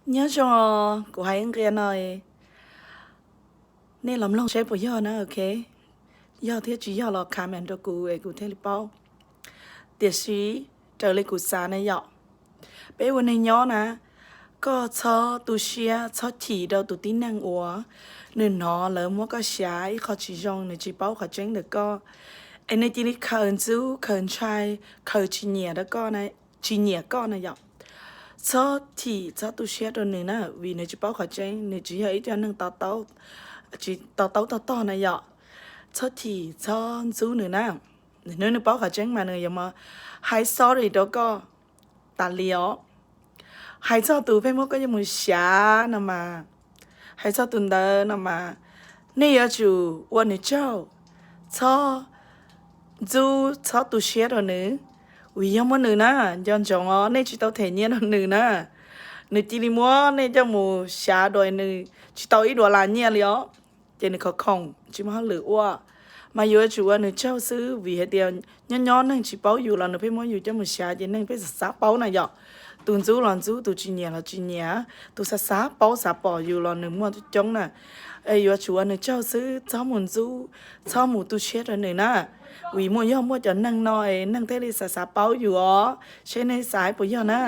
Nyob zoo, kuv hais nqia no, nej los mloog saib puas yog na, ok. Yog thiab tsis yog los comment rau kuv es kuv thiaj li paub. Tiam sis raws li kuv xav na yom, peb ua neeg nyob na, koj txhob tu siab txhob chim rau tus tib neeg uas nws hnov lawv muab koj xyav ib qho tsis zoo, nws tsis paub qhov tseeb ntawm koj, es nws cia li khaws ntxub khaws ntshai, khaws tsis nyiam rau koj, tsis nyiam koj na yom. Txhob chim txhob tu siab rau nws na, vim nws tsis paub qhov tseeb, nws tsis yog ib co neeg to taub, tsis to taub tog tog na yom. Txhob chim txhob ntxub nws na. Hnub nws paub qhov tseeb mas nws yuav hais sorry rau koj tas li os. Hais txog tus pheej muab koj coj mus xyav no mas, hais txog tus ntawd no mas, nej yuav tsum ua nws tsaug, txhob ntxub txhob tu siab rau nws, vim yog muaj nws na, nco ntsoov os, nej tsis tau them nyiaj rau nws na. Nws cia li muab nej coj mus xyav dua, nws tsis tau ib duas las nyiaj li os. Ces nws khov khoom tsis muaj hauj lwm ua, mas yuav tsum ua nws tsaug xwb, vim hais tias nyob nyob neeg tsis paub yus los nws pheej muab yus coj mus xyav ces neeg pheej xav xav paub na yom. Tus ntxub los ntxub, tus tsis nyiam los tsis nyiam, tus xav xav paub xav pom yus los nws muaj coob na. Yuav tsum ua nws tsaug xwb, txhob mus ntxub, txhob mus tu siab rau nws na, vim muaj yog muaj cov neeg no es neeg thiaj li xav xav paub yus os, seb nej xav puas yog na.